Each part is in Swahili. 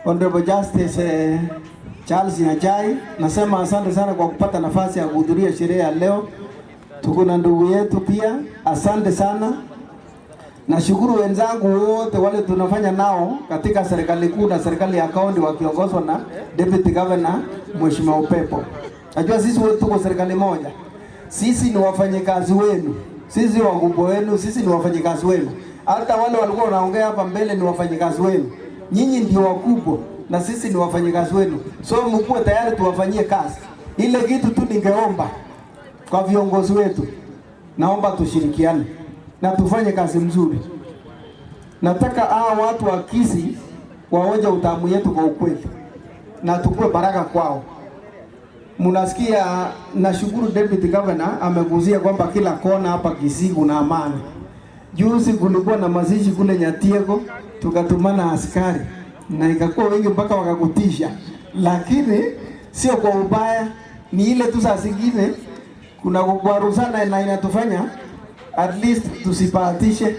Honorable Justice Charles Nyachae, nasema asante sana kwa kupata nafasi ya kuhudhuria sherehe ya leo. Tuko na ndugu yetu pia, asante sana. Nashukuru wenzangu wote wale tunafanya nao katika serikali kuu na serikali ya kaunti wakiongozwa na Deputy Governor Mheshimiwa Upepo. Najua sisi wote tuko serikali moja. Sisi ni wafanyikazi wenu, sisi wakubwa wenu, sisi ni wafanyikazi wenu. Hata wale walikuwa wanaongea hapa mbele ni wafanyikazi wenu. Nyinyi ndio wakubwa na sisi ni wafanyikazi wenu, so mkuwe tayari tuwafanyie kazi. Ile kitu tu ningeomba kwa viongozi wetu, naomba tushirikiane na tufanye kazi mzuri. Nataka hawa watu wa Kisii waonje utamu yetu kwa ukweli na tukue baraka kwao. Mnasikia, nashukuru Deputy Governor ameguzia kwamba kila kona hapa Kisii kuna amani. Juzi kulikuwa na mazishi kule Nyatieko, tukatumana askari na ikakuwa wengi mpaka wakakutisha, lakini sio kwa ubaya, ni ile tu saa zingine kuna kukwaruzana na inatufanya at least tusibahatishe,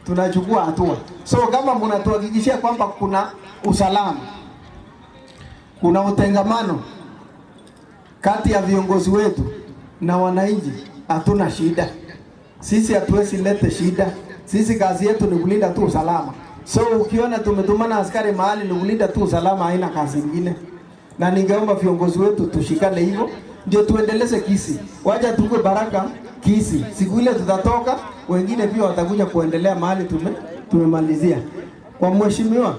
tunachukua hatua. So kama mnatuhakikishia kwamba kuna usalama, kuna utengamano kati ya viongozi wetu na wananchi, hatuna shida. Sisi hatuwezi lete shida. Sisi kazi yetu ni kulinda tu usalama. So ukiona tumetumana askari mahali ni kulinda tu usalama, haina kazi ingine. Na ningeomba viongozi wetu tushikane hivyo ndio tuendeleze Kisii. Wacha tukue baraka Kisii. Siku ile tutatoka, wengine pia watakuja kuendelea mahali tumemalizia. Kwa mheshimiwa,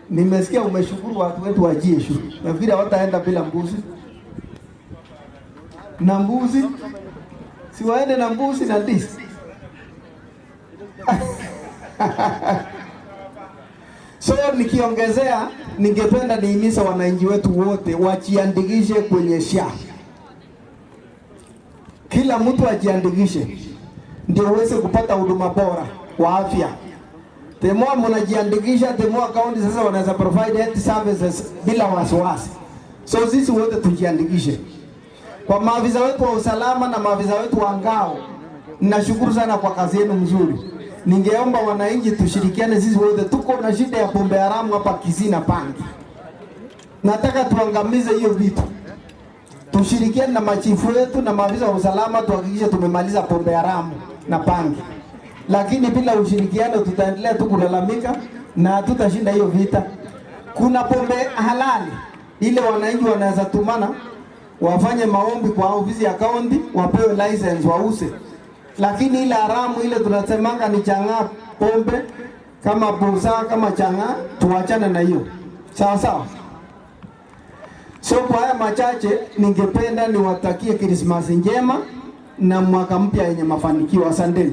nimesikia umeshukuru watu wetu wa jeshi. Nafikiri hawataenda bila mbuzi na mbuzi, si waende na mbuzi na ndizi. So nikiongezea, ningependa nihimize wananchi wetu wote wajiandikishe kwenye SHA. Kila mtu ajiandikishe ndio uweze kupata huduma bora wa afya. The more mnajiandikisha, the more county sasa wanaweza provide health services bila wasiwasi. So sisi wote tujiandikishe. Kwa maafisa wetu wa usalama na maafisa wetu wa ngao, nashukuru sana kwa kazi yenu mzuri. Ningeomba wananchi tushirikiane sisi wote, tuko na shida ya pombe haramu hapa Kisii na bangi. Nataka tuangamize hiyo vitu. Tushirikiane na machifu wetu na maafisa wa usalama tuhakikishe tumemaliza pombe haramu na bangi. Lakini bila ushirikiano tutaendelea tu kulalamika na hatutashinda hiyo vita. Kuna pombe halali ile wananchi wanaweza tumana wafanye maombi kwa ofisi ya kaunti wapewe license wause, lakini ile haramu ile tunasemanga ni chang'aa pombe kama busaa kama chang'aa, tuachane na hiyo, sawa sawa. So kwa haya machache, ningependa niwatakie Krismasi njema na mwaka mpya yenye mafanikio. Asanteni.